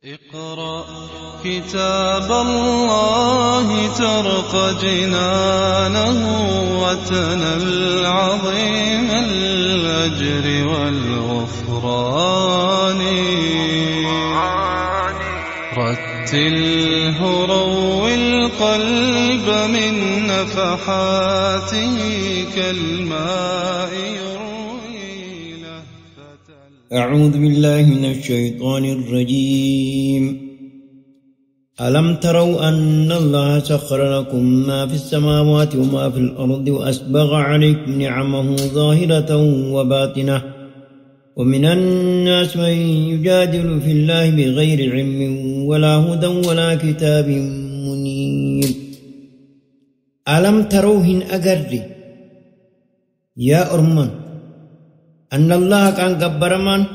اقرأ كتاب الله ترق جنانه وتنل عظيم الأجر والغفران. رتله روي القلب من نفحاته كالماء يروي لهفة. أعوذ بالله من الشيطان الرجيم. ألم تروا أن الله سخر لكم ما في السماوات وما في الأرض وأسبغ عليكم نعمه ظاهرة وباطنة ومن الناس من يجادل في الله بغير علم ولا هدى ولا كتاب منير. ألم تروا هن أجري يا أرمان أن الله كان جبرمان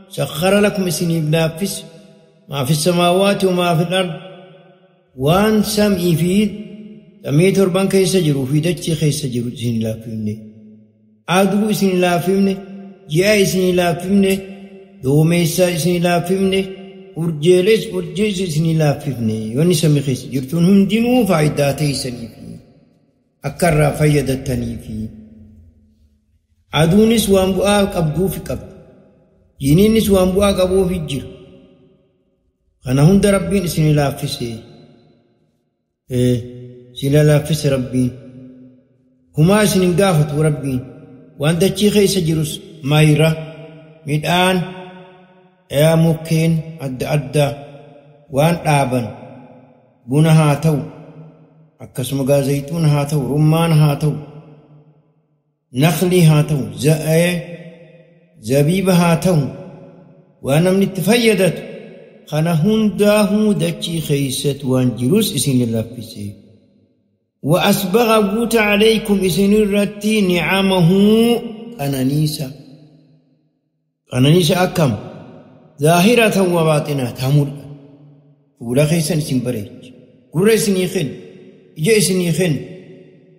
سخر لكم سنين نافس ما في السماوات وما في الأرض وان سمعي في سمي تربان كيس جرو في دتشي خيس جرو سن لا فيمني عدو سن لا فيمني جاء سن لا فيمني دوميسا سن لا فيمني أرجلس أرجس سن لا فيمني وني سمي خيس جرتون هم دينو فايداتي سني في أكرر فايدتني في aduunis waan bu'aa qabduufi qabdi. Jiniinis waan bu'aa qabuufi jira. Kana hunda Rabbiin isin laaffise. Sila laaffise Rabbiin. Humaa isin hin gaafatu Rabbiin. Waan dachii keessa jirus mayra, midhaan, mukkeen adda addaa waan dhaaban buna haa ta'u, akkasuma gaazexuun haa ta'u, rummaan haa ta'u, نخلي هاتو زبيب هاتو وانا من التفيدت خنا هنداه دتشي خيست وانجروس اسين اللفسي وأسبغ قوت عليكم اسين الرتي نعمه قنانيسا قنانيسا أكم ظاهرة وباطنة تمر فولا خيسا اسين بريج قرى اسين يخن إجا اسين يخن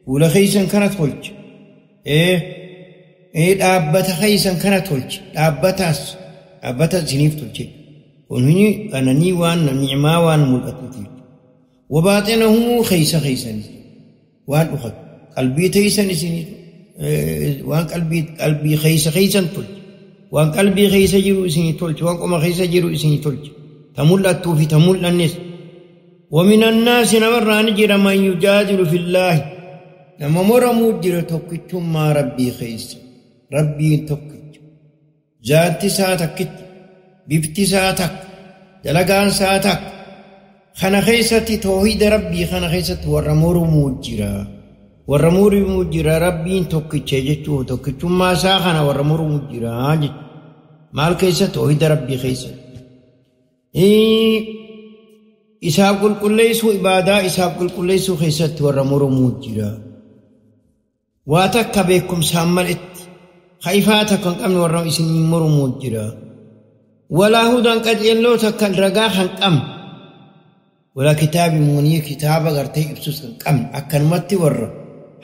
فولا خيسا كانت خلج dhaabbata keessan kana tolche dhaabbata isiniif tolche kun hundi qananii waan ni'maa waan mul'atuuti wabaaxinahu keessa keessan waan dhufatu qalbii teessan isinii waan qalbii keessa keessan tolche waan qalbii keessa jiru isinii tolche waan qoma keessa jiru isinii tolche ta mul'attuu fi ta mul'annes ومن الناس namarraa ni jira man yujaadilu fillaahi nama moramuu jira tokkichummaa Rabbii keessa Rabbiin tokkicha zaatti isaa takkitti bifti isaa takka dalagaan isaa takka kana keessatti toohida Rabbii kana keessatti warra mormuu jira warra mormuu jira Rabbiin tokkicha jechuu tokkichummaa isaa kana warra mormuu jira jechuudha maal keessa toohida Rabbii keessatti isaaf qulqulleessuu ibaadaa isaaf qulqulleessuu keessatti warra mormuu jira. Waa takka beekumsaan maletti kaifaa takka hin qabne warra isin mormuu jira. Walaa hudaan qajeelloo takka ragaa kan qabne walaa kitaabi munii kitaaba gartee ibsus kan qabne akkanumatti warra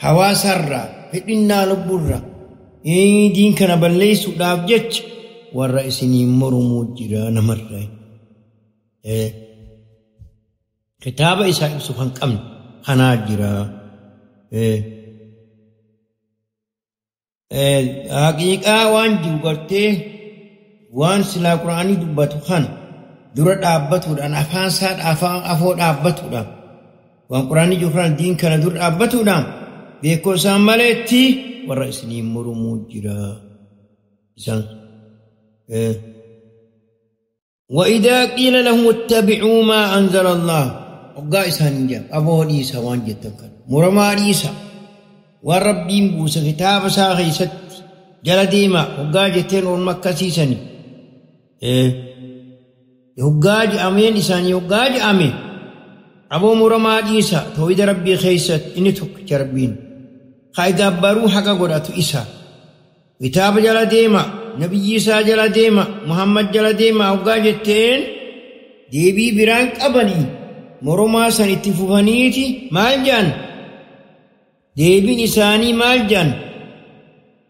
hawaasarraa fedhinnaa lubbuurraa diin kana balleessuudhaaf jecha warra isinii mormuu jira namarraa. Kitaaba isaa ibsu kan qabne kanaa jira. Haqiiqaa waan jiru gartee waan silaa Qur'aanii dubbatu kana dura dhaabbatuudhaan afaan isaa afaan afoo dhaabbatuudhaan waan Qur'aanii jiru kana diin kana dura dhaabbatuudhaan beekumsaan maleetti warra isinii mormuu jira. Isaan وإذا قيل لهم اتبعوا ما أنزل الله وقا إسان جاب أبو إيسا وان جتن مرما إيسا والربين بوسى كتاب ساخي ست جل ديما وقا جتين ورمكة سيسني وقا أمين إساني وقا أمين أبو مرما إيسا تويد ربي خيست إني تك ربين خايد أبارو حقا قرأت إيسا كتاب جل ديما نبي إيسا جل ديما محمد جل ديما وقا جتين ديبي برانك أبني مرما سن اتفوفنيتي مال جان ديبين إساني مال جان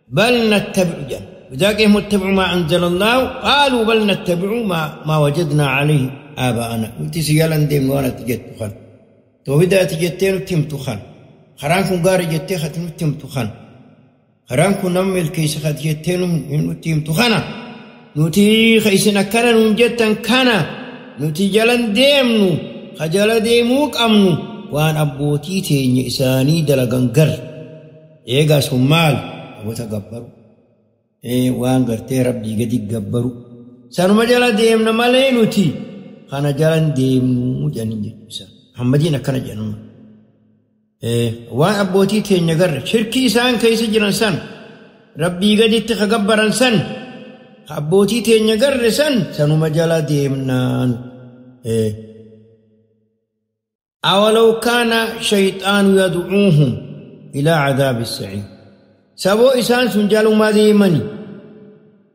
بل نتبع جان وذاك متبع ما أنزل الله قالوا بل نتبع ما وجدنا عليه آباءنا نتي سيالا ديم وانا تجت خان توحيدا تجتين تمتو خان خران كون غاري جتي ختم تمتو خان خران كون نمل كيس خات جتين تمتو خانا نتي خيسنا كان نجتن كان نتي جلن ديمنو خجل ديموك أمنو وان أبوتي تيني إساني دلغنغر إيغا سمال وتغبرو إيه وان غرتي ربي قدي غبرو سانو جلا ديمنا مالي نتي خانا جلن ديمنو جانين جيسا محمدين كان جنما إيه وان أبوتي تيني غر شركي إسان كيس جران سن ربي قدي تخغبرن سن أبوتي تيني غر سن سانو جلا ديمنا إيه أولو كان شيطان يدعوهم إلى عذاب السعير سبو إسان سنجالو ما ديمني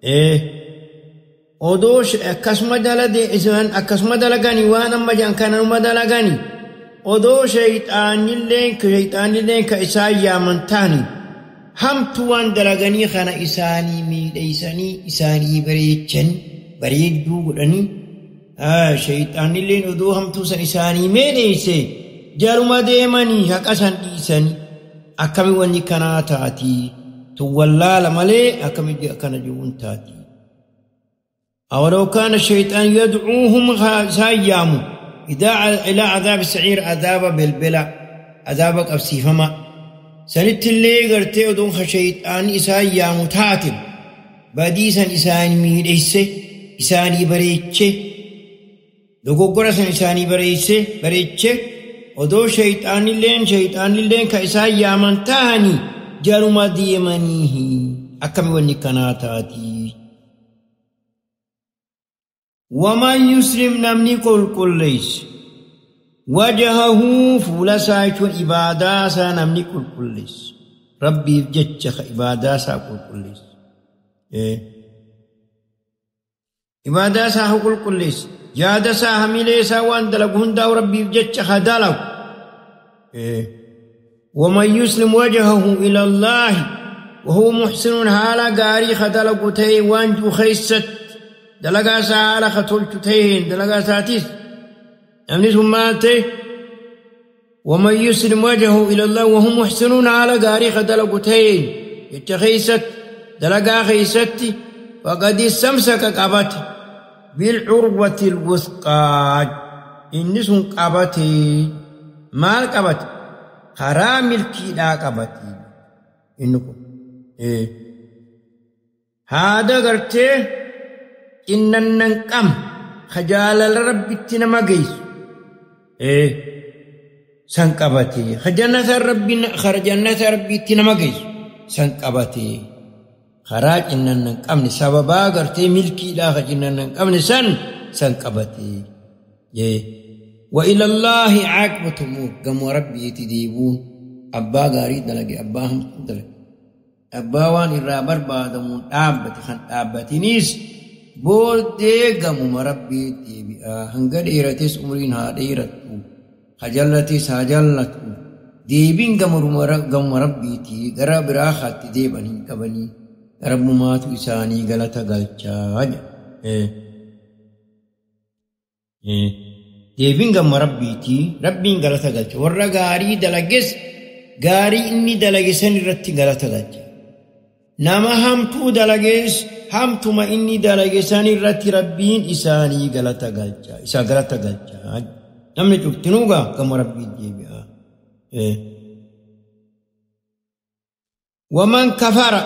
إيه odoo akkasuma dalage isaan akkasuma dalagani waan amma jedhan kanuma dalagani odoo shayxaanilleen ka isaan yaaman taani hamtu waan dalaganii kana isaanii miidhaysanii isaanii bareechanii bareedduu godhanii shayxaanilleen odoo hamtuu san isaanii miidhayse jaruma deemanii haqa san dhiisanii akkami wanni kanaa taatii tun wallaala malee akkami akkana jiruun taatii. أولو كان الشيطان يدعوهم سايام إلى عذاب السعير عذاب بالبلا عذاب أبسيفما سنت اللي قرتي ودون شيطان إسايام تاتب بديسا إساني ميريسي إساني بريتشي دوغورسا إساني بريتشي بريتشي ودو شيطان اللين كإسايام تاني جرم ديمانيه أكمل ونكناتاتي. ومن يسلم نمني قل قل ليس وجهه فولا سايتون إبادة سا نمني قل قل ليس ربي جتشخ إبادة سا قل قل ليس إيه إبادة سا قل قل ليس جادة سا هميلي سا وان دلقهن داو ربي جتشخ دلق إيه ومن يسلم وجهه إلى الله وهو محسن هالا قاري خدلق تي وانجو خيست دلقا سالة خطولت تين دلقا ساتيس أمني ثماتي ومن يسلم وجهه إلى الله وهم محسنون على قاري خدلق تين يتخيست دلقا خيستي فقد استمسك قبت بالعروة الوثقى إني سن قبتي مال قبت حرام الكيدا قبتي إنكم إيه هذا قرتي إن النقم خجال الرب تنما جيس إيه سنقبتي خجنة ربي خرجنة ربي تنما جيس سنقبتي خراج إن النقم سببا قرتي ملكي لا خجنة النقم سنقبتي إيه وإلى الله عاقبة الأمور قم ربي تديبون أبا غاري دلقي أباهم دلقي أبا وان الرابر بعدمون أبتي خن أبتي نيس booddee gamuma rabbii deebi'a hanga dheerates umriin haa dheerattu hajallates haa jallatu deebiin gamuma rabbiitii gara biraa haatti deeban hin qabanii rabbumaatu isaanii galata galchaa jedha. Deebiin gamuma rabbiitii rabbiin galata galcha warra gaarii dalages gaarii inni dalage san irratti galata galcha. Nama hamtuu dalagees hamtuma inni dalage san irratti rabbiin isaanii galata galcha isa galata galcha namni cuftinuugaa gama rabbiin deebi'a. Waman kafara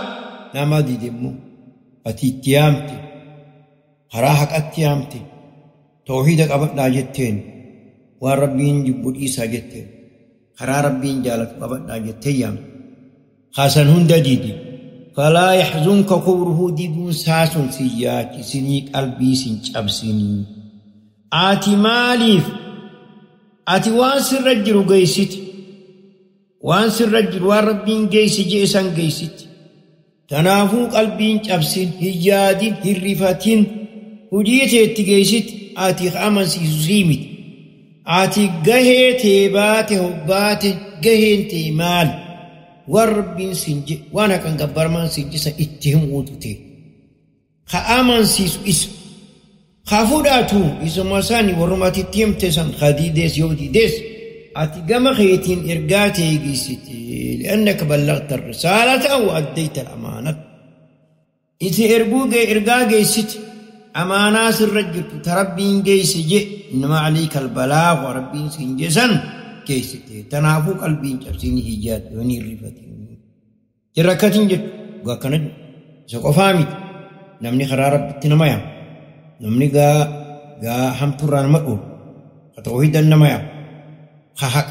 nama didemmoo ati itti yaamte karaa haqatti yaamte tawhiida qabadhaa jetteen waan rabbiin jibbu dhiisaa jetteen karaa rabbiin jaalatu qabadhaa jettee yaamte kaasan hunda didi. فلا يحزنك كبره ديدون ساسون سياك سني قلبي سنجبسني آتي ماليف آتي وان سر رجل قيست وان سر رجل وان ربين قيس جيسان قيست تنافو قلبي جبسن هجادين هرفتين هجيتي تقيست آتي خامن سيسيمت آتي قهي تيباتي هباتي قهي تيمال وربين سنجي وانا كان غبرمان سنجي سا اتهم اوتوتي خامن سيسو اس Khafuudhaatu isuma isaanii warrumaatti itti himte san khadiidees yoo diidees ati gama keetiin ergaa ta'e geessite li'annaka ballagta risaalata wa addayta al-amaanata. Iti erguu ergaa geessite amaanaa sirra jirtu ta rabbiin geesse je innama alayka al-balaagu rabbiin siin jesan geessite. Tanaafuu qalbiin cabsiin hijjaadhu yoo hin rifatin. Hin rakkatin jettu dhugaa akkana jedhu. Isa qofaa miti. Namni karaa rabbitti nama yaama. Namni gaa hamtuurraa nama dhufu. Ka tawhiidan nama yaama.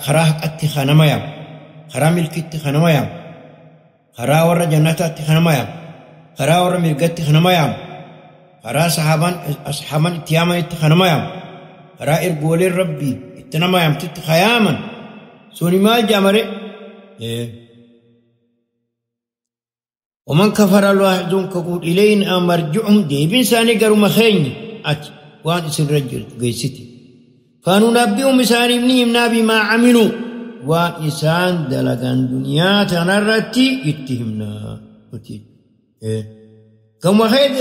Karaa haqatti ka nama yaama. Karaa milkiitti ka nama yaama. Karaa warra jannataatti ka nama yaama. Karaa warra mirgatti ka nama yaama. Karaa asxaaban itti yaamanitti ka nama yaama. Karaa ergooleen rabbii itti nama yaamtitti ka yaaman. Suni maal jedhamare? ومن كفر الله يحزنك إلينا مرجعهم ديبين ساني قالوا مخيني أتي وان اسم رجل قيستي فننبئهم إسان ابنهم بما عملوا وان إسان دلقان دنيا تنرتي اتهمنا كما خير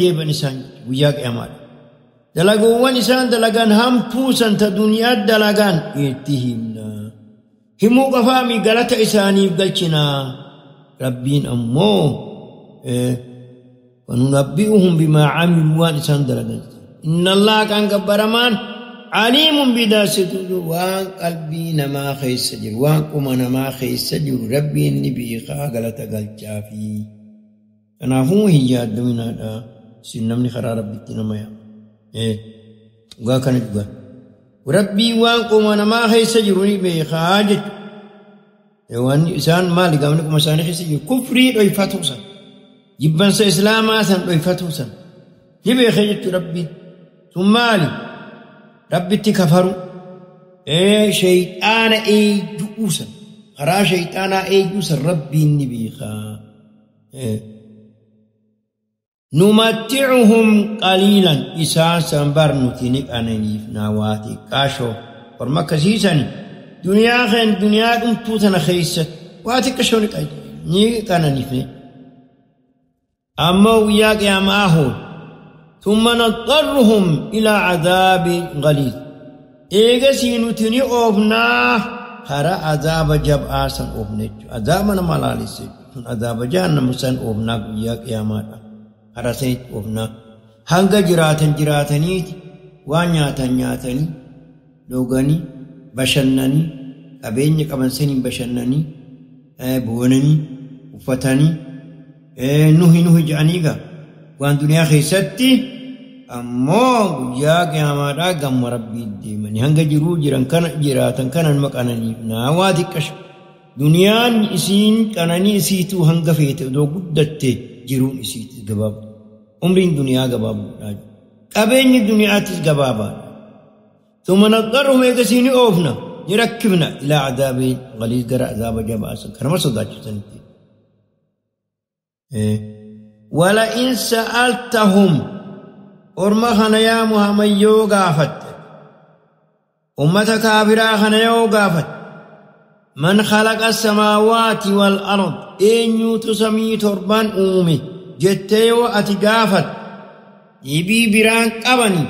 ديبن إسان وياك أمال دلقوا وان إسان دلقان هم توسا تدنيا دلقان اتهمنا همو قفامي قلت إساني بقلتنا ربين أمو وننبئهم بما عملوا وان إسان دلقان إن الله كان كبرمان عليم بذات الصدور وان قلبي نما خيس سجر وان قم نما خيس سجر ربي النبي قالت قال أنا هو هي الدنيا هذا سنمني خرا ربي تنما يا وكان جوا وربي وان قم نما خيس سجر بخاجت وان إنسان مالك أمنكم إنسان خيس سجر كفري ويفتوسا جبن إسلاما سن ويفتوسا يبي خيجت ربي ثم مالي ربي تكفروا شيطان جوسا خرا شيطان جوسا ربي النبي خا نمتعهم قليلا إساسا برنتينك أننيف نواتي كاشو فرما كسيسا دنيا خين دنيا توتنا خيسة واتي كاشو نيك أننيف أما وياك يا ماهو ثم نضطرهم إلى عذاب غليظ إيغا سينوتني أوفنا خرا عذاب جب آسان أوفنا عذاب نمالالي عذاب جهنم سن أوفنا وياك يا ماهو خرا سيت أوفنا هنگا جراتن جراتني وان نياتن لوغاني بشنني أبين قبن سنين بشنني بونني وفتني نوهي نوهي جانيغا وان دنيا خيستي أمو يا قيامة قام ربي ديمني هنگا جرو جران كان جراتن كان مكانني نواتي كش دنيا إسين كانني إسيتو هنگا فيت دو قدت جرون إسيت قباب عمرين دنيا قباب قبين الدنيا تس قبابا ثم نضطرهم يقسيني أوفنا يركبنا إلى عذاب غليظ قرأ عذاب جبا كرم صداج سنتي ولئن سألتهم أرما خنا يا محمد يو غافت أمة كافرة خنا يو غافت من خلق السماوات والأرض إن يتسمي تربان أمي جتيو أتغافت يبي بران قبني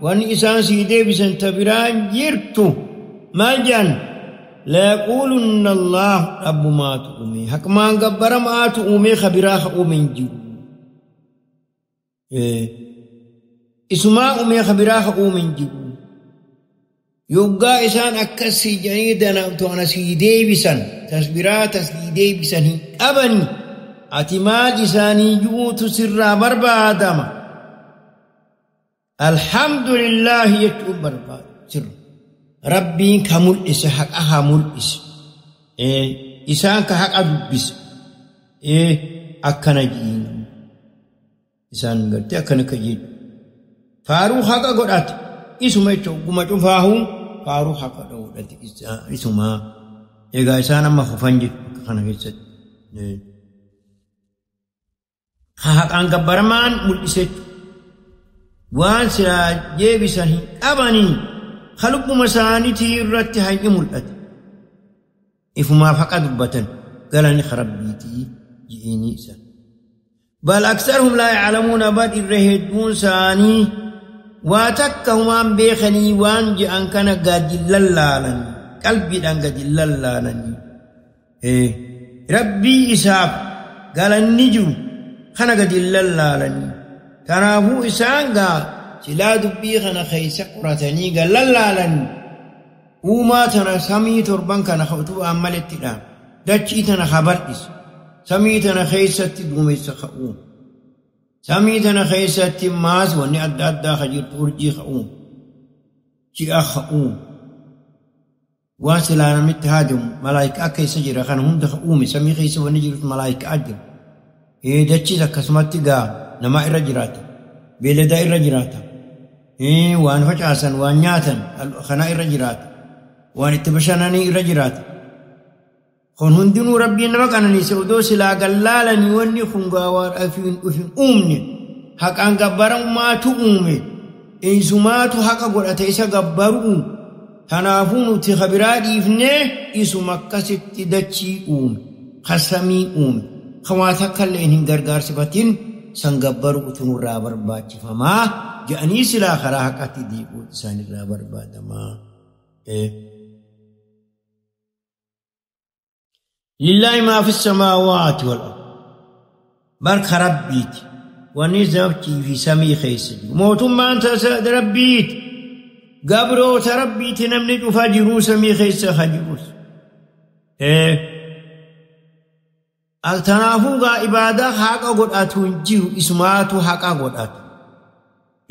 وان إسان سيدي بسن تبران جرتو مالجان لا يقولن الله رب ما تؤمي حكمان قبر ما تؤمي خبراخ أمين جو اسما أمي خبراخ أمين جو يوغا إسان أكسي جنيدنا توانا سيدي بسن تسبرا تسيدي بسن أبني أتماد إساني جوت سر بربادما الحمد لله يتوب برباد سر ربي كمل إسحاق أهمل إس إسان كحق أدبس أكنا جين إسان قلت أكنا كجين فاروق حق قرأت إسمه قم فاهم فاروق حق قرأت إسمه إذا إسان ما خفنج خنا كيست حق أنك برمان مل إسات وان سلا جيبسه أبني خلق مساني تيرت هاي ملأت إفما فقد بطن قالني خرب بيتي جئني إسان بل أكثرهم لا يعلمون بل الرهدون ساني Waa takka humaan beekanii waan je'an kana gadi lallaalanii qalbiidhaan gadi lallaalanii Rabbii isaaf galanni jiru kana gadi lallaalanii kanaafuu isaan gaa silaa dubbii kana keessa qoratanii gad lallaalanii uumaa tana samii torban kana utubaan malettidha dachii tana habal'isu samii tana keessatti duumessa ka'uu samii tana keessatti maas wanni adda addaa ka jirtu urjii ka'uu ji'a ka'uu waan silaa namitti haajamu malaayikaa keessa jira kana hunda ka uume samii keessa wanni jirtu malaayikaa jira dachiis akkasumatti gaa namaa irra jiraata beeladaa irra jiraata waan facaasan waan nyaatan kana irra jiraata waan itti bashannanii irra jiraata kun hundinuu Rabbiin nama qananiise odoo silaa gallaalanii wanni kun gaa waan ufin uumne haqaan gabbarammaatu uume eenyumaatu haqa godhate isa gabbaruu kanaafuu nuti kabiraa dhiifnee isuma akkasitti dachii uume kasamii uume kan takka illee hin gargaarsifatin san gabbaruutu nurraa barbaachifamaa jedhanii silaa karaa haqatti deebi'uu isaanirraa barbaadamaa. لله ما في السماوات والأرض برك ربيت ونزبتي في سمي خيسجي موت ما أنت ربيت قبرو تربيت نمنج فجرو سمي خيس خجروس التنافو عبادة حق قد أتونجيو اسماتو حق قد أت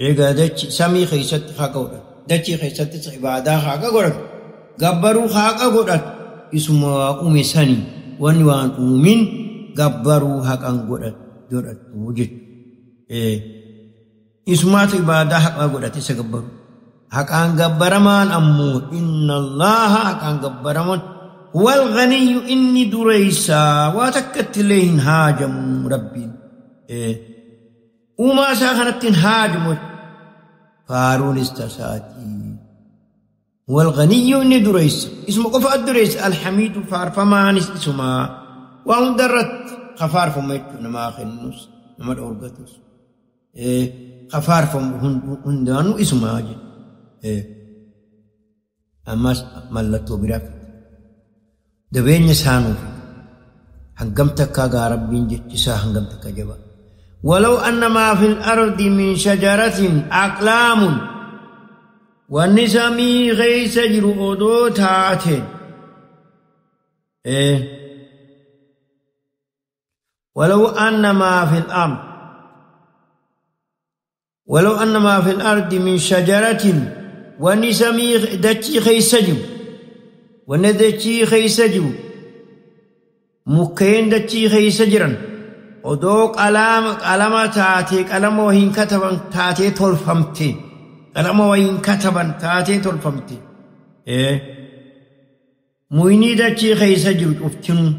إيه دتش سمي خيست حق قد دتش خيست عبادة حق قد قبرو حق قد أت isuma uume sani wanni waan uumin gabbaruu haqan godhatu jechuudha. Isumaatu ibaadaa haqaa godhate isa gabbaru. Haqaan gabbaramaan ammoo inna Allaha haqaan gabbaramaan wal ghaniyyu inni dureessaa waa takkatti illee hin haajamu Rabbiin. Uumaa isaa kanatti hin haajamu. Faaruunis tasaatii. والغني إني دريس اسمه قف الدريس الحميد فارفمان اسمه وهم درت خفار فميت نما خنوس نما الأورغتوس خفار فم هندانو اسمه أجي أما ملتو براف دبين يسانو هنقمتك ربين جتسا هنقمتك جبا ولو أن ما في الأرض من شجرة أقلام wanni samii keessa jiru odoo taate ولو أن ما في الأرض ولو أن ما في الأرض من شجرة wanni samii dachii keessa jiru wanni dachii keessa jiru mukkeen dachii keessa jiran odoo qalama taatee qalama wahiin kataban taatee tolfamte qalama wayiin kataban taatee tolfamte muyni dachii keessa jiru cuftinuu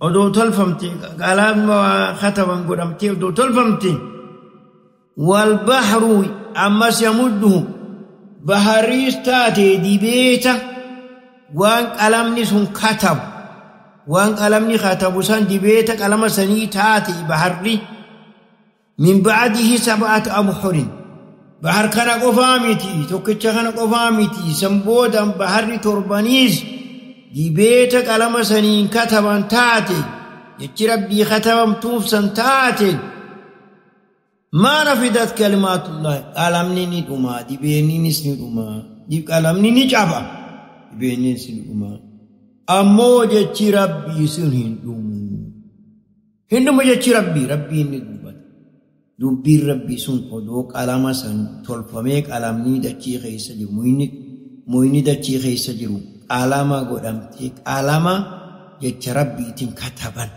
odoo tolfamte qalama kataban godhamte odoo tolfamte والبحر ammas yamudduhu bahariis taatee dibeeta waan qalamni sun katabu waan qalamni katabu san dibeeta qalama sanii taate baharri min ba'dihi sab'atu abhurin bahar kana qofaa miti tokkicha kana qofaa miti san boodan baharri torbaniis dibeeta qalama saniin kataban taate jechi Rabbii katabamtuuf san taate ما نفدت كلمات الله qalamni ni dhuma dibeenninis ni dhuma qalamni ni caba dibeenninis ni dhuma ammoo jechi Rabbii sun hin dhumu hin dhumu jechi Rabbii Rabbiin ni dubbata dubbiin Rabbii sun odoo qalama san tolfamee qalamni dachii keessa jiru muyni dachii keessa jiru qalama godhamtee qalama jecha Rabbiitiin kataban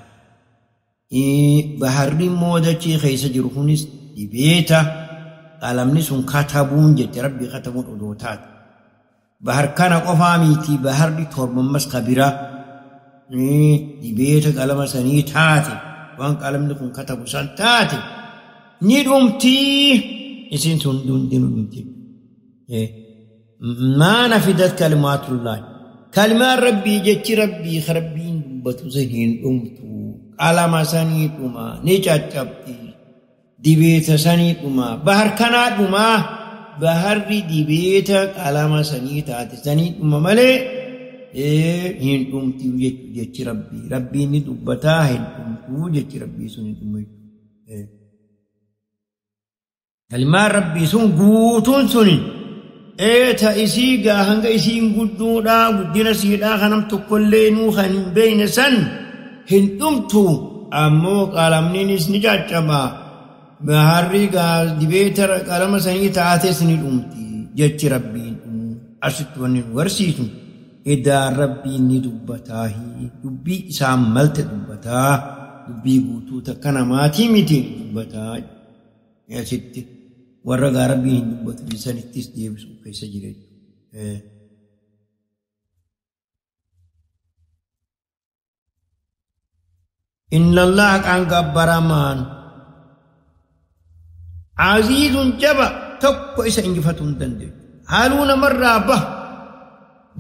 baharri immoo dachii keessa jiru kunis dibeeta qalamni sun katabuun jecha Rabbii katabuun odoo taate bahar kana qofaa miti baharri torbammas kabira dibeeta qalama sanii taate waan qalamni kun katabu san taate ni dhumtii isin sun hundinuu dhumti ما نفدت كلمات الله كلمات ربي jechi Rabbii Rabbiin dubbatu hin dhumtu qalama sanii dhuma ni caccabti dibeeta sanii dhuma bahar kanaa dhuma Baharri dibeeta qalama sanii taate sanii dhuma malee hin dhumtu jechi Rabbii. Rabbiin ni dubbataa hin dhumtu jechi Rabbii sun hin dhumu. Kalimaan Rabbii sun guutuun suni ta isii gaa hanga isiin gudduudhaa guddina siidhaa kanam tokkollee nuu kan hin beekne san hin dhumtu ammoo qalamniinis ni caccabaa. Baharri gaa dibeeta qalama sanii taates ni dhumti jechi Rabbiin dhumu. Asitti wanni nu barsiisu edaa Rabbiin ni dubbataa dubbii isaan malte dubbataa dubbii guutuu takka namaatii miti dubbataa asitti warra gaa Rabbiin hin dubbatu sanittis deebisuu keessa jira. Inna Allaha kan gabbaramaan Aziizun jaba tokko isa injifatuu hin dandeenye. Haaluu namarraa baha,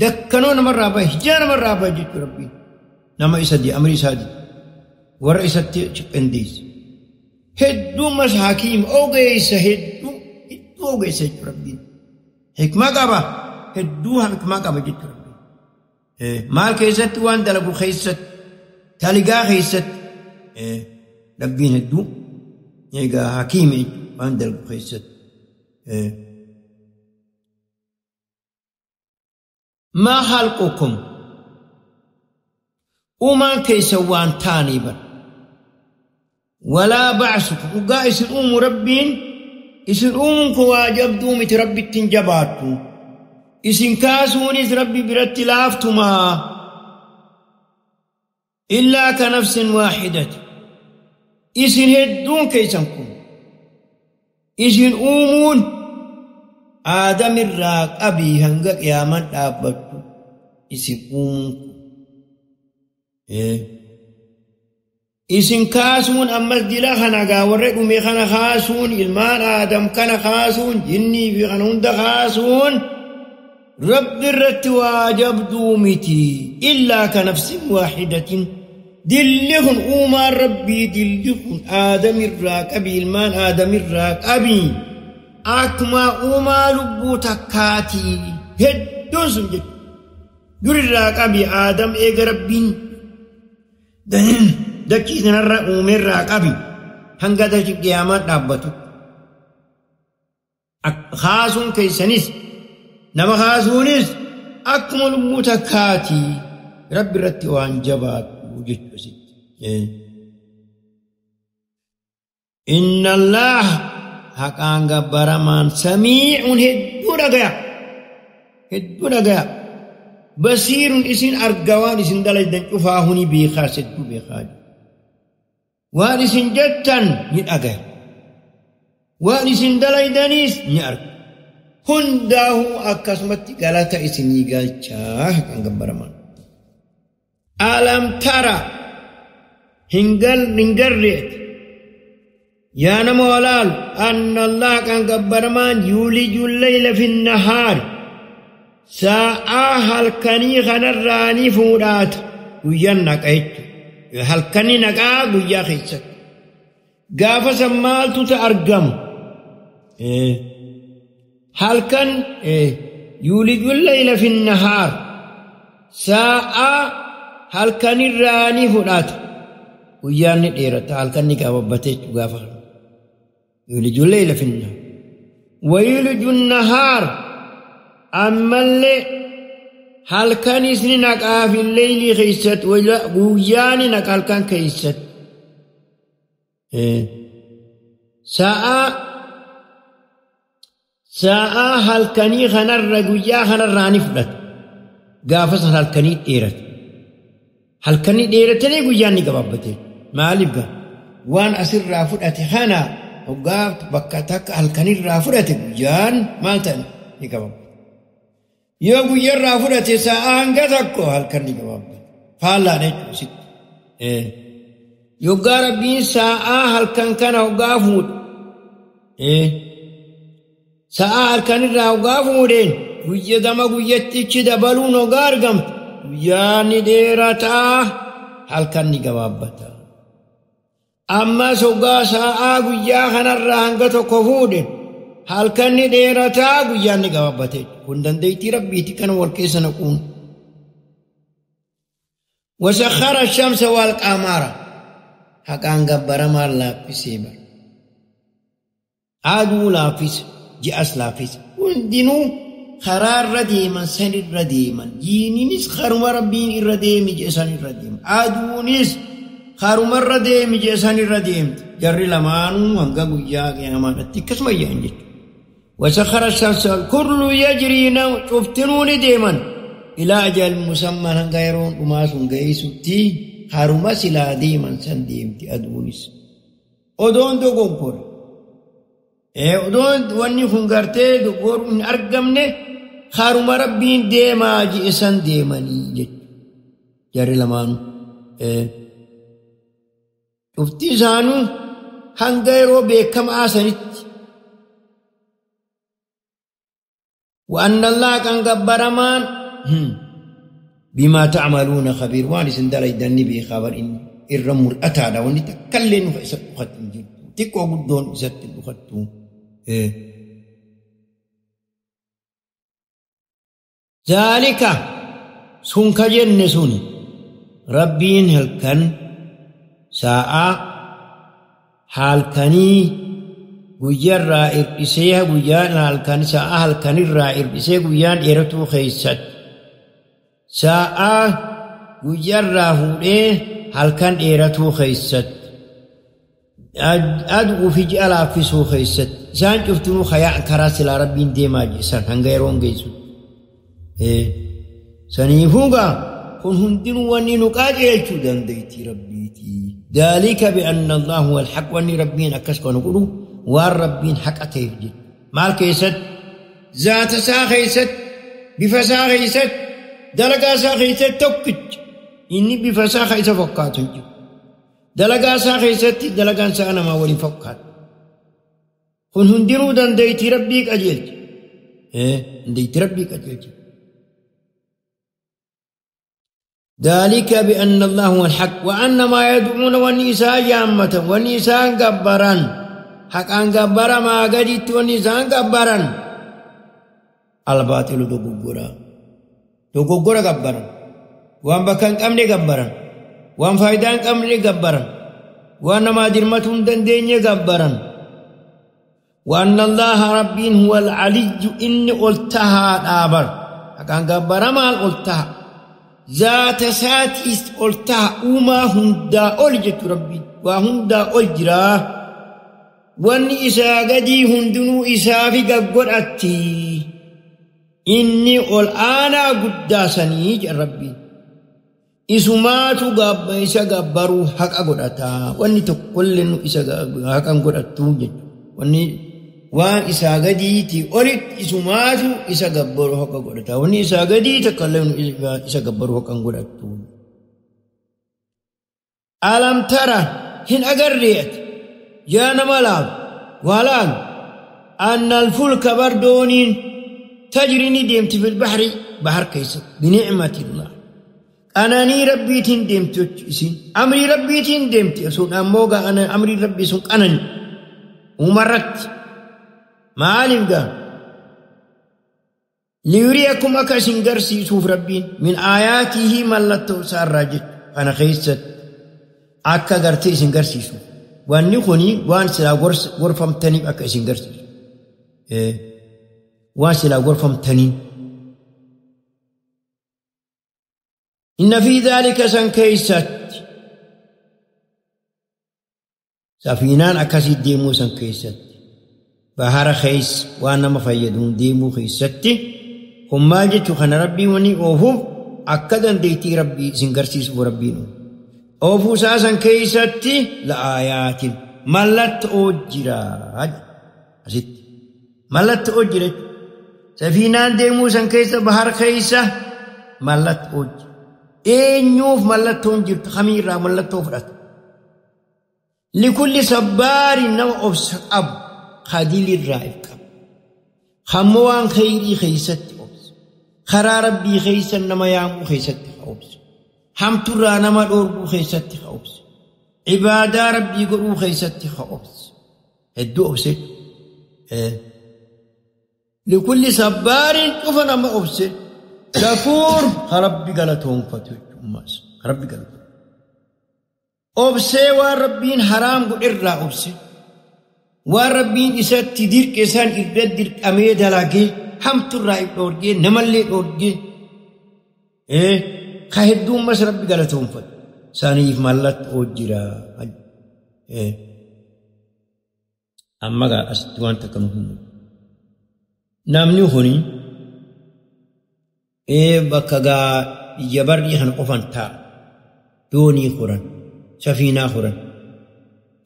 dakkanoo namarraa baha, hijaa namarraa baha jechuudha Rabbiin. Nama isa di amri isaa di warra isatti qindeesse. Hedduumas hakiima ogeessa hedduu hedduu ogeessa jechuudha Rabbiin. Hikmaa qaba hedduu hikmaa qaba jechuudha Rabbiin. Maal keessatti waan dalagu keessatti taligaa keessatti Rabbiin hedduu egaa hakiima jechuudha. Waan dalagu keessatti. Maa khalqukum uumaan keessa waan taanii bara. Walaa ba'sukum dhugaa isin uumu Rabbiin isin uumuun kun waa jabduu miti Rabbitti hin jabaattu. Isin kaasuunis Rabbi biratti laaftumaa. Illaa ka nafsin waahidati. Isin hedduun keessan kun isin uumuun Aadamirraa qabii hanga qiyaamaan dhaabbattu isin uumuun kun. Isin kaasuun ammas dila kana gaa warra dhume kana kaasuun ilmaan Aadam kana kaasuun jinnii fi kana hunda kaasuun Rabbi irratti waa jabduu miti illaa ka nafsin waahidatin. Dilli kun uumaan Rabbii dilli kun Aadamirraa qabii ilmaan Aadamirraa qabii akkuma uumaa lubbuu takkaatii hedduun sun jechuudha. Durirraa qabii Aadam eega Rabbiin dachii sanarra uumerraa qabii hanga dachii qiyaamaan dhaabbatu. Kaasuun keessanis nama kaasuunis akkuma lubbuu takkaatii Rabbi irratti waan jabaatu jechuudha. Inna Allah haqaan gabbaramaan samii'un hedduu dhagaya. Hedduu dhagaya. Basiirun isin arga waan isin dalagdan cufaa huni beekaas hedduu beekaa. Waan isin jettan ni dhagaya. Waan isin dalagdanis ni arga. Hundaa'uu akkasumatti galata isinii galchaa haqaan gabbaramaan. Alam tara hin garreet yaa nama walaalu anna Allah kan gabbaramaan yuuliju layla fi nahaari sa'aa halkanii kanarraa ni fuudhaata guyyaan naqa jechuudha. Halkanii naqaa guyyaa keessatti. Gaafa san maaltu argamu? Halkan yuuliju layla fi nahaar sa'aa halkanirraa ni fudhata. Guyyaan ni dheerata halkan ni gabaabbatee jechuudha gaafa kana. Yuuliju layla fi nahaar. Wayuliju nahaar ammallee halkanis ni naqaa fi leylii keessatti guyyaa ni naqa halkan keessatti. Sa'aa halkanii kanarra guyyaa kanarraa ni fudhata. Gaafa san halkanii dheerata. Halkanii dheeratanii guyyaan ni gabaabbate. Maaliif gaa? Waan asirraa fudhate kana hoggaa bakka takka halkanirraa fudhate guyyaan maal ta'e ni gabaabbate. Yoo guyyaarraa fudhate sa'aa hanga tokko halkan ni gabaabbate. Faallaadha jechuudha sitti. Yoggaa Rabbiin sa'aa halkan kana hoggaa fuudhe. Sa'aa halkanirraa hoggaa fuudheen guyya gama guyyattichi dabaluun hoggaa argamtu. Guyyaan ni dheerataa halkan ni gabaabbata. Ammas hoggaa sa'aa guyyaa kanarraa hanga tokko fuudhe Halkanni dheerataa guyyaan ni gabaabbate. Kun dandeettii rabbiiti kana wal keessa naquun. Wasakhara shamsa wal qamara. Haqaan gabbaramaa laaffisee bara. Aduu laaffise, ji'as laaffise. Hundinuu karaa irra deeman san irra deeman. Jiiniinis karuma rabbiin irra deemi jedhe san irra deema. Aduunis karuma irra deemi jedhe san irra deemti. Jarri lamaanuu hanga guyyaa qiyaamaadhaatti akkasuma yaa'an jechuudha. وسخر الشمس كل يجري شفتنون ديما إلى أجل مسمى غيرون وما سنجيستي هرما سلا ديما سنديمتي أدونس أدون دوغور أدون وني خنغرتي دوغور من أرقمني هرما ربين ديما جئسان ديماني جاري لمان شفتي سانو هنغيرو بكم آسنت وأن الله كان جبرمان بما تعملون خبير. وان سندل يدني به خبر إن الرمر أتى لو نتكلم فإسات أخذت تكو قدون إسات أخذت. ذلك سنك جنسون ربين هل كان ساعة حال كني guyyaarraa hir'isee guyyaan halkan sa'a halkanirraa hir'isee guyyaan dheeratuu keessatti sa'a guyyaarraa fuudhee halkan dheeratuu keessatti aduu fi ji'a laaffisuu keessatti isaan cuftinuu karaa silaa rabbiin deemaa jiran hanga yeroon geessu. Saniifuu gaa kun hundinuu wanni nu qajeelchuu dandeettii rabbiiti. Daalika bi'anna Allahu huwal haq wanni rabbiin akkas kana godhu waan rabbiin haqa ta'eef jedhu. Maal keessatti? Zaata isaa keessatti, bifa isaa keessatti, dalagaa isaa keessatti tokkicha. Inni bifa isaa kan isa fakkaatu hin jiru. Dalagaa isaa keessatti dalagaan isaa namaa waliin fakkaata. Kun hundinuu dandeettii rabbii qajeelcha. Dandeettii rabbii qajeelcha. ذلك بأن الله هو الحق وأن ما يدعون والنساء جامة والنساء جبرا حقان جبرا ما قدت والنساء جبرا الباطل دوغورا دوغورا جبرا وان بكان أمني جبرا وان فايدان أمني جبرا وان ما درمتهم دندين جبرا وأن الله ربي هو العلي إن قلتها آبر حقان جبرا ما قلتها ذات ساتيس قلتها وما هندا أولجت ربي وهندا أولجرا واني إسا قدي هندنو إسا في قرأتي إني قل أنا قداسني ربي إسماتو قاب إسا قبرو حق قرأتا واني تقول إنو إسا حق قرأتو واني وان إسا قدي تي أولت إسماتو إسا قبرو حق قرأتا واني إسا قدي تقول إسا قبرو حق قرأتو. ألم ترى هن أقريت يا نملاب ولان أن الفلك بردونين تجري ندمت في البحر بحر كيس بنعمة الله. أناني ربي تندمت أمري ربي تندمت سون أموغا أنا أمري ربي سون أنني ومرت ما علم قال ليريكم أكاسين قرسي سوف ربي من آياته ملته سار أنا خيست أكا قرتي سن قرسي سوف واني خوني وان سلا غرفم تاني أكا سن قرسي وان سلا غرفم تاني. إن في ذلك سن كيست سفينان أكاسي ديمو سن كيست بحر خيس وانا مفيدون ديمو خيستي هم ما جتو خن ربي وني أوفو أكدن ديتي ربي سنغرسيس وربينو أوفو ساسن كيستي لآيات ملت أجرا أسيت ملت أجرا سفينان ديمو سن كيس بحر خيسة ملت أجرا إنيوف ملت أجرا خميرة ملت أفرت لكل صبار نوع أبسط أب خديل الرائف خموان خيري خيست أبس خرا ربي خيسا نما يامو خيست أبس حمترا نما دوربو خيست أبس عبادة ربي قرو خيست أبس هدو أبس Likulli sabbaarin cufa nama obse shakuur rabbi galatoonfatu jechuudha. Rabbi galatoonfatu. Obsee waan rabbiin haraam godherraa obse. Waan rabbiin isatti dirqe san irra dirqamee dalagee hamturraa if dhoorgee namallee dhoorgee ka hedduummas rabbi galatoonfatu. Saniif mallattoo jira. Amma gaa asitti waan takka nu hin namni kuni bakka gaa biyya barrii kana qofan taa'a. Doonii koran, safiinaa koran,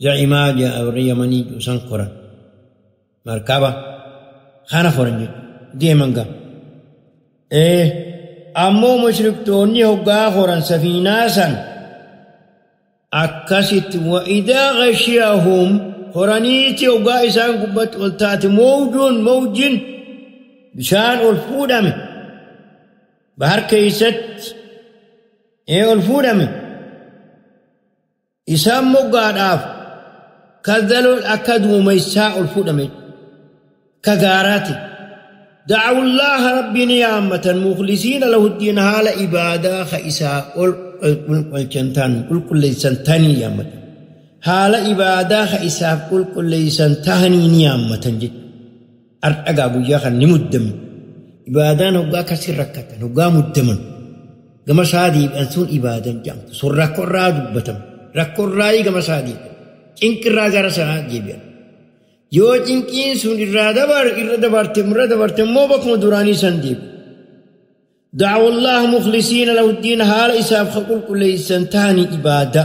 zacimaa warra Yamanii san koran, markaba kana koran jechuudha. Deeman gaa. Ammoo mushriktoonni hoggaa koran safiinaa san akkasitti wa'idaa ghashiyahum horaniiti hoggaa isaan gubbatti ol taate mawjuun mawjin bishaan ol fuudhame bahar keeysatti ol fuudhame isaan moggaadhaaf kadhaloon akka duumessaa ol fuudhame ka gaaraati. دعوا الله ربي نيامة مخلصين له الدين هال إبادة خيسا قل قل ليسنتني يامة هال إبادة خيسا قل ليسنتني نيامة جد أرقى بويا خن نمدم إبادة نبغى كسر ركعة نبغى مدمن كما سادي أنسون إبادة جام سر ركورا دبتم ركورا كما سادي إنك راجع رسنا جيبيا yoo cinqiin sun irraa irra dabarte immoo bakkuma duraanii san deebi. Da'awu Allah mukhlisiina lahu diin haala isaaf qulqulleessan ta'anii ibaada.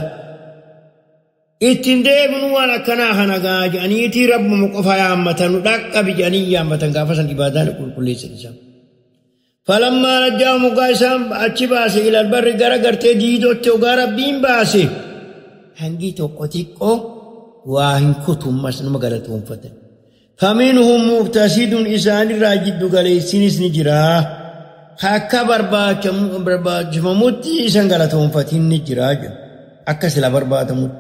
Ittiin deebinu waan akkanaa kana gaa jedhaniitii rabbuma qofa yaammatan nu dhaqqabi jedhanii yaammatan gaafa san ibaadaan qulqulleessan isaan. Falammaa najjaahum hoggaa isaan achi baase ilal barri gara gartee diidootti hoggaa rabbiin baase hangi tokko xiqqoo waa hin kutummas nama galatoonfatan. Faminhum muqtasidun isaanirraa jiddu galeessinis ni jira. Akka barbaachifamutti isan galatoonfatin ni jira jedhu. Akka sila barbaadamutti.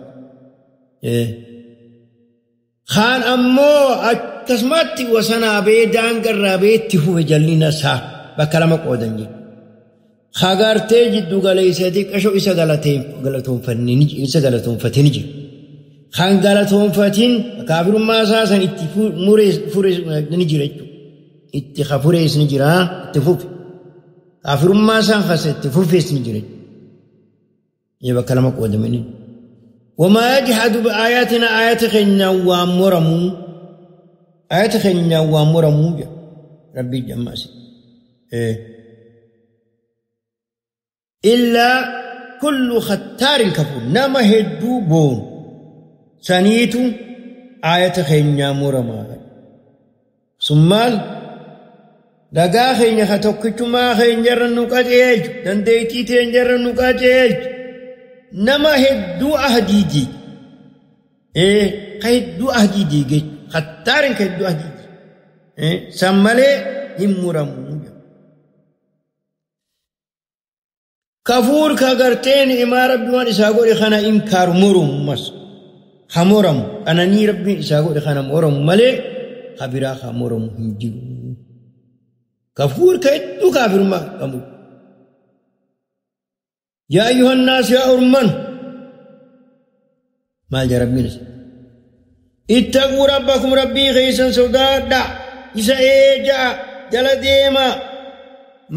Kaan ammoo akkasumatti wasanaa bee daangarraa bee itti fufe jallina isaa bakka lama qoodan jedhu. Hagartee jiddu galeessatee qashoo isa galatoonfatee ni jira. Kan galatoonfatiin kaafirummaa isaa san itti furees ni jira jechuudha. Itti furees ni jira itti fufe. Kaafirummaa isaa kasa itti fufees ni jira jechuudha. Bakka lama qoodamanii. Wamaa yajhadu bi'aayaatina aayata keenyaan waan moramuu. Aayata keenyaan waan moramuu jedha. Rabbii jammaasi. Illaa kullu khattaarin kafuur nama hedduu boonu. Saniitu aayata keenyaa muramaa. Sun maal? Dhagaa keenya ka tokkichumaa keenyarra nu qajeelchu, dandeettii teenyarra nu qajeelchu. Nama hedduu ahdii diige. Ka hedduu ahdii diige. Khattaarin ka hedduu ahdii diige. San malee hin muramu. Kafuur ka gartee ni'imaa rabbi waan isaa godhe kana inkaaru murumu mas. Hamoramu ananii rabbiin isaa godhe kana moramu malee kabiraa hamoramu hin jiru. Kafuur ka hedduu kaafirummaa qabu. Yaa ayyuhan naas yaa orman maal jaa rabbiin isa? Ittaquu rabbakum rabbii keessan sodaadhaa isa eejaa jala deemaa.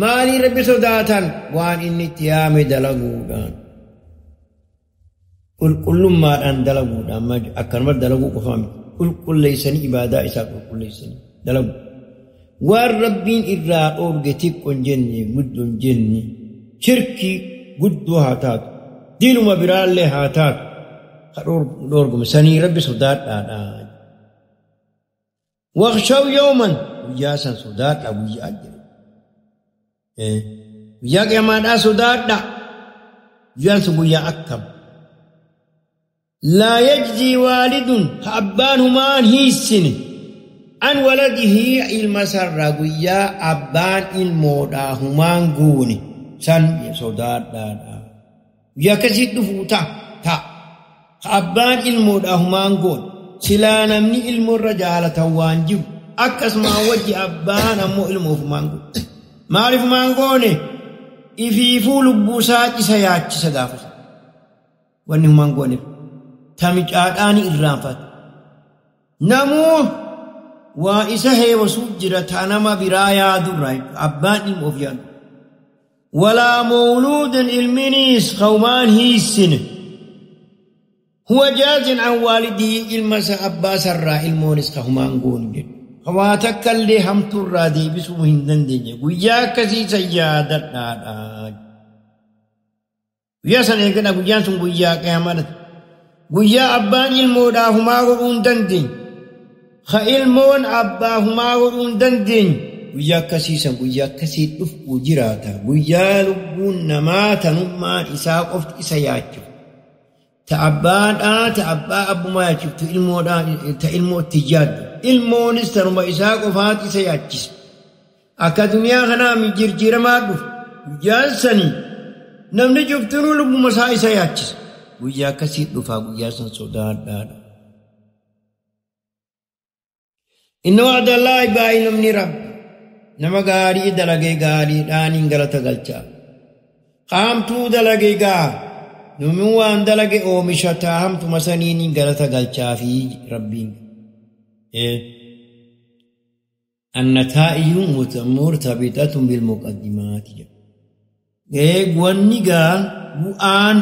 Maalii rabbi sodaatan waan inni itti yaame dalaguudhaan. Qulqullummaadhaan dalaguudhaan akkanuma dalaguu qofaa miti. Qulqulleessanii ibaadaa isaa qulqulleessanii dalagu. Waan rabbiin irraa dhoorge xiqqoo hin jenne guddoo hin jenne shirkii guddoo haa taatu diinuma biraallee haa taatu ka dhoorgume sanii rabbi sodaadhaadha. Waqshaw yawman guyyaa san sodaadha guyyaa jira. Guyyaa qiyaamaadhaa sodaadha. Guyyaan sun guyyaa akkam. لا يجزي والد أبان همان هيسن عن ولده المسر قيا أبان المودا همان قوني سن صدار دادا يا كسيد فوتا تا أبان المودا همان قون سلا نمني المرجالة وانجب Akkasuma wajji abbaan ammoo ilmoof humaan godhu. Maaliif humaan goone? Ifiifuu lubbuu isaa isa yaachisa gaafas. Wanni humaan gooneef tamicaadhaan irraanfata. Namuu waa isa heewasuu jira ta nama biraa yaadurraa abbaan ilmoof yaadu. Walaa mawluudin ilminiis qawmaan hiissine. Huwa jaazin an waalidii ilma isa abbaa sarraa ilmoonis ka humaan goonu jedhu. Waa takka illee hamtuurraa deebisuu hin dandeenye. Guyyaa akkasii san yaadadhaadha. Guyyaa sana eegadha guyyaan sun guyyaa qiyaamaadha. Guyyaa abbaan ilmoodhaaf humaa godhuu hin dandeenye. Ka ilmoon abbaa humaa godhuu hin dandeenye. Guyyaa akkasii san guyyaa akkasii dhufuu jiraata. Guyyaa lubbuun namaa tanummaan isaa qofti isa yaachiftu. Ta abbaadhaa ta abbaa abbumaa yaachiftu ilmoodhaa ta ilmootti yaaddu. Ilmoonis tanuma isaa qofaati isa yaachisa. Akka duniyaa kanaa mijjirjiiramaa dhufu guyyaan sanii namni cuftinuu lubbuma isaa isa yaachisa. Guyyaa akkasii dhufaa guyyaa san sodaadhaadha. Inna wa'da Allaahi baay'inumni Rabbi nama gaarii dalagee gaariidhaan hin galata galcha. Qaamtuu dalagee gaa namni waan dalage oomishataa hamtuma saniin hin galata galchaa fi Rabbiin. النتائج مرتبطة بالمقدمات. Wanni gaa bu'aan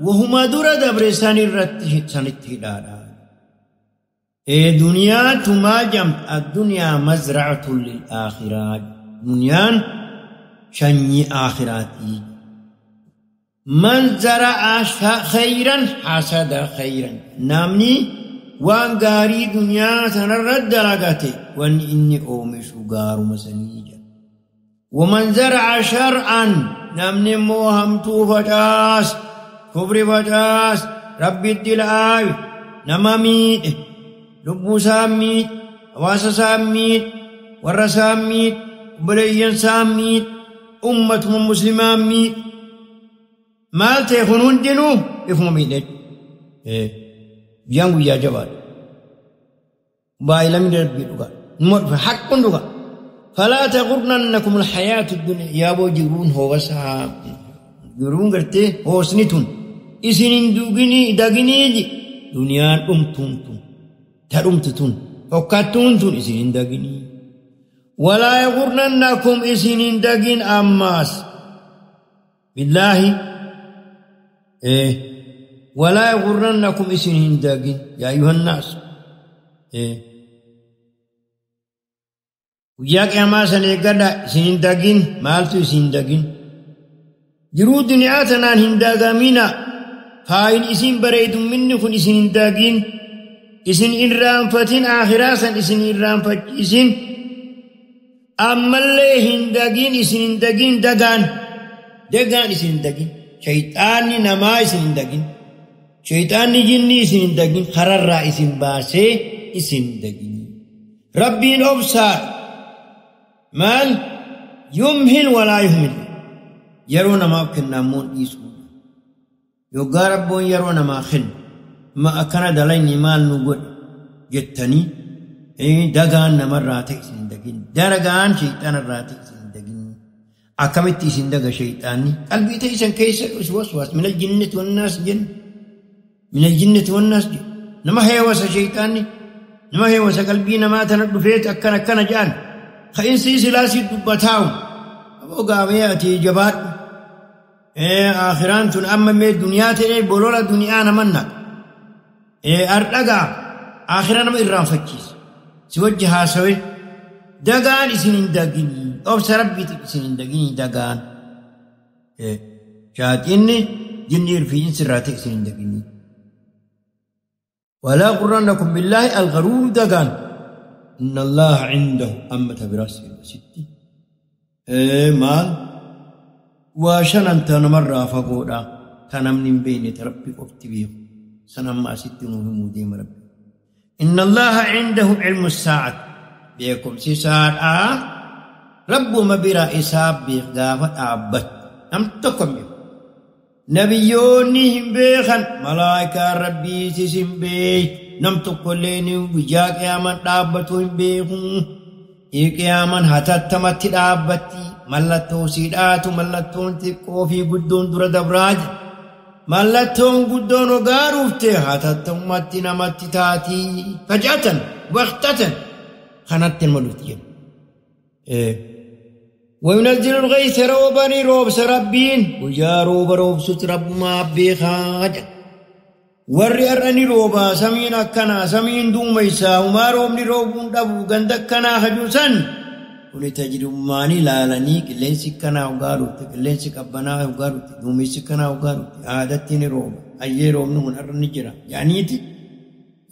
wahuma dura dabre san irratti sanitti hidhaadha. Duniyaa tumaa jamta addunyaa mazra'atun lil aakhiraa. Duniyaan sanyii aakhiraatii. Man zara'a khayran hasada khayran. Namni waan gaarii duniyaa sanarra dalagate wanni inni oomishu gaaruma sanii jedha. ومن زرع شرعا namni immoo hamtuu facaas kufri facaas rabbitti la'aayu nama miidhe lubbuu isaa miidhe hawaasa isaa miidhe warra isaa miidhe obboleeyyan isaa miidhe ummatuma muslimaa miidhe maal ta'e kun hundinuu ifuma miidhe. Guyyaan guyyaa jabaadha. Baay'ee rabbii dhugaa. Numa dhufe haqquun dhugaa. فلا تغرنكم الحياة الدنيا يا بو جرون هو سها جرون قرتي هو سنتون إسنين دوغني دغني دنيا أمتون تون ترمتون فكاتون تون إسنين دغني ولا يغرنكم إسنين دغين أماس بالله إيه ولا يغرنكم إسنين دغين يا أيها الناس إيه guyyaa qiyaamaa sana eeggadha isin hin dagin maaltu isin hin dagin jiruu duniyaa tanaan hin dagamina faayin isin bareedumminni kun isin hin dagin isin irraanfatin aakhiraa san isin irraanfachiisin ammallee hin dagin isin hin dagin dagaan dagaan isin hin dagin shayxaanni namaa isin hin dagin shayxaanni jinni isin hin dagin kararraa isin baasee isin hin dagin rabbiin obsaa maal yumhil walaa yuhmil yeroo namaaf kennamuun dhiisu yoggaa rabboon yeroo namaa kennu ma akkana dalayni maal nu godhe jettanii dagaan namarraa ta'e isin hin dagin daragaan shayxaanarraa ta'e isin hin dagin akkamitti isin daga shayxaanni qalbii ta'e isan keessa waswaas min aljinnati wannaas jennu min aljinnati wannaas jennu nama heewasa shayxaanni nama heewasa qalbii namaa tana dhufeet akkana akkana jedhan خينسي سلاسي دبتاو أبو قامي أتي جبات آخران تن أما مي دنيا تني بولولا دنيا نمنا أرقا آخران ما إرام فكيس سوجها سوي دقان إسنين دقيني أو سربي إسنين دقيني دقان شاتيني جنير في إنسراتي إسنين دقيني ولا غرنكم بالله الغرور دقان إن الله عنده أمة براسه ستي مال وشنن تنمر فقودا تنمن بين تربي قفتي سنما ستي مهم ربي إن الله عنده علم الساعة بيكم ساعة رب مبرا إساب بيغافة أعبت أم تكم نبيونهم بيخن ملائكة ربي سيسم بيت Nam tokkolleen guyyaa qiyaamaan dhaabbatu hin beeku. Qiyaamaan hatattamatti dhaabbatti. Mallattoo siidhaatu mallattoon xiqqoo fi guddoon dura dabraa jira. Mallattoon guddoon ogaa dhufte hatattamatti namatti taati. Facaatan waqtatan kanatti nama dhufti jenna. وينزل الغيث روبني روبس ربين ويا روب روبس رب ما بيخاج warri har'a ni roobaa samiin akkanaa samiin duumeysaa humaa roobni roobuun dhabu ganda akkanaa hajuusan kuni tajribummaanii ilaalanii qilleensi akkanaa hoggaa dhufte qilleensi qabbanaa hoggaa dhufte duumessi akkanaa hoggaa dhufte aadatti ni rooba ayyee roobni kun har'a ni jira yaaniiti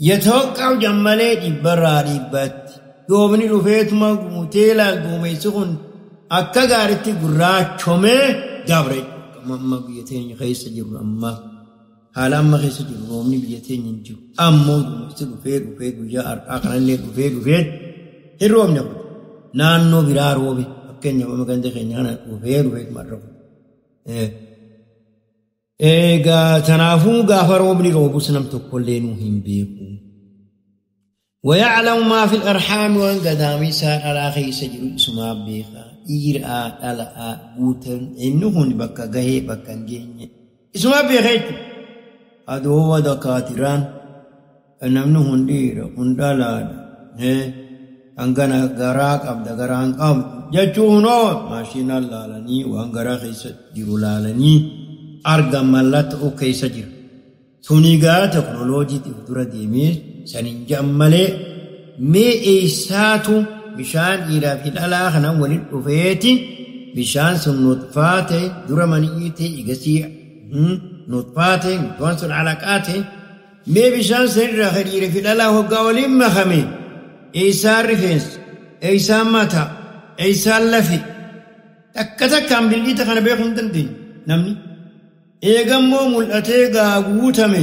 yatawaqqa'u jammalee dhibbarraa dhibbatti roobni dhufeetuma guutee laal duumessi kun akka gaaritti gurraachomee dabre amma biyya teenya keessa jiru amma haala amma keessa jiru roobni biyya teenya hin jiru ammoo duumessi dhufee dhufee guyyaa har'aa kanallee dhufee dhufee hin roobne kun naannoo biraa roobe fakkeenyaaf amma ganda keenya kana dhufee dhufee marra kun. Egaa kanaafuu gaafa roobni roobus nam tokkollee nuu hin beeku. ويعلم ما في الأرحام وأن قدامي سار على خيس جرو اسمها بيخا إيرا ألا بوتن إنه بكا جهي بكا جيني اسمها بيخا أدو دكاتران namni hundiira hundalaadha hangana garaa qabda garaan qabdu jechuun hoo maashinaan laalanii waan garaa keessa jiru laalanii argan mallattoo keessa jira. Suni gaa teknooloojiitiif dura deemee saniin jedhan malee mee eessaatu bishaan dhiiraa fi dhalaa kana waliin dhufeeti bishaan sun nutfaa ta'e dura manii ta'e egasii nutfaa ta'e nutfaan sun alaqaa ta'e mee bishaan sanirraa ka dhiira fi dhalaa hoggaa waliin makame eessaan rifeensa eessaan mataa eessaan lafe takka takkaan bilbiita kana beekuu hin dandeenye namni. Eegammoo mul'atee gaa guutame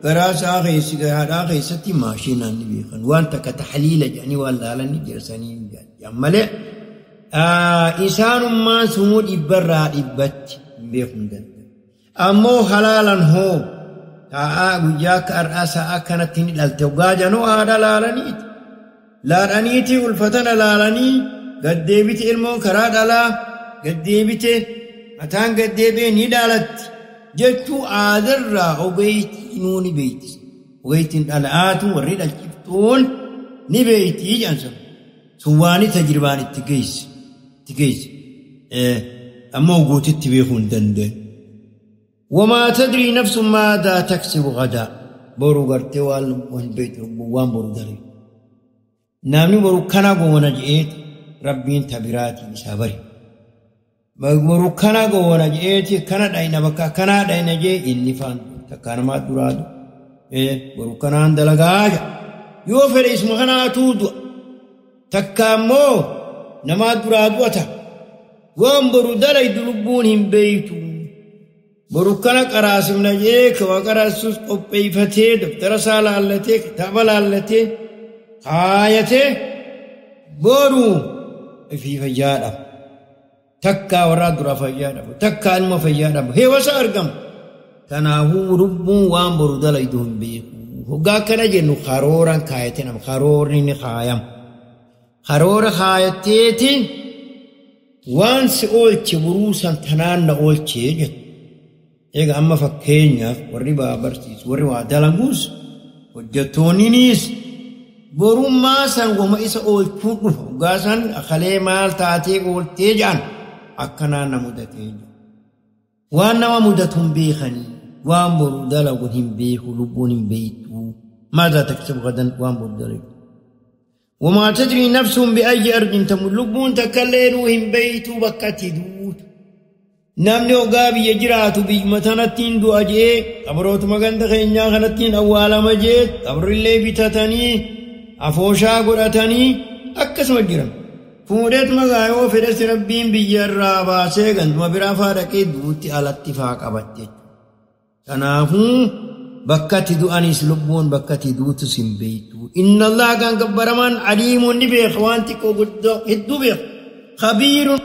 garaa isaa keessi haadhaa keessatti maashinaan ni beekan waan takka taxliila jedhanii waan laalan ni jirsanii jedhan malee isaanummaan sunuu dhibbarraa dhibbatti hin beekuu hin danda'an. Ammoo halaalan hoo taa'aa guyyaa akka har'aa sa'a kanatti ni dhalte hoggaa jedhanoo haadha laalaniiti. Laalaniiti ulfatana laalanii gaddeebite ilmoon karaa dhalaa gaddeebite mataan gaddeebi'ee ni dhalatti. Jechuu aadarraa ogeeyyiinuu ni beeyti. Ogeeyyiin dhala'aatu warri dhalchiftuun ni beeyti jedhan sun. Sun waan tajribaan itti geesse. Itti geesse. Ammoo guututti beekuu hin danda'an. وما تدري نفس ماذا تكسب غدا. Boru gartee waan hin beektu waan boru darbe. Namni boru kana goona je'eeti rabbiin tabiraatiin isaa bari. Boru kana goona je'eeti kana dhayna bakka kana dhayna jee inni faan takka namaa duraadu. Boru kanaan dalagaa jira. Yoo fedhe isuma kanaatu du'a. Takka ammoo namaa duraa du'ata. Waan boru dalaydu lubbuun hin beektu. Boru kana qaraasifna jee waa qaraasuus qopheeffatee daftara isaa laallatee kitaaba laallatee kaayatee boru ifii fayyaa dhaba. Takka warraa duraa fayyaa dhaba. Takka ilma fayyaa dhaba. Heewasa argama. Kanaafuu lubbuun waan boru dalaydu hin beeku. Hoggaa akkana jennu karooraan kaayatee nama karoorri ni kaayama. Karoora kaayatteetiin waan si oolche boruu san tanaan na oolchee jettu. Egaa amma fakkeenyaaf warri waa barsiisu warri waa dalaguus hojjettoonninis borummaa san wama isa oolchuun dhufa. Hoggaa san akalee maal taatee ooltee jedhan akkanaan na mudatee jira. Waan nama mudatu hin beekanii waan boru dalagu hin beeku lubbuun hin beektu. ماذا تكسب غدا waan boru dalagu. وما تدري نفس بأي أرض تموت lubbuun takkallee hin beektu bakka itti duutu. Namni hoggaa biyya jiraatu biyyuma tanattiin du'a jee qabrootuma ganda keenyaa kanattiin awwaalama jee qabrillee bitatanii afooshaa godhatanii akkasuma jiran. Fuudheetuma gaayoo fedhes rabbiin biyya irraa baasee ganduma biraa faa dhaqee duutti alatti faa qabatte. Kanaafuu bakka itti du'anis lubbuun bakka itti duutus hin beektu. Inna Allah kan gabbaramaan aliimuun ni beeka waan xiqqoo guddoo hedduu beeka. Khabiirun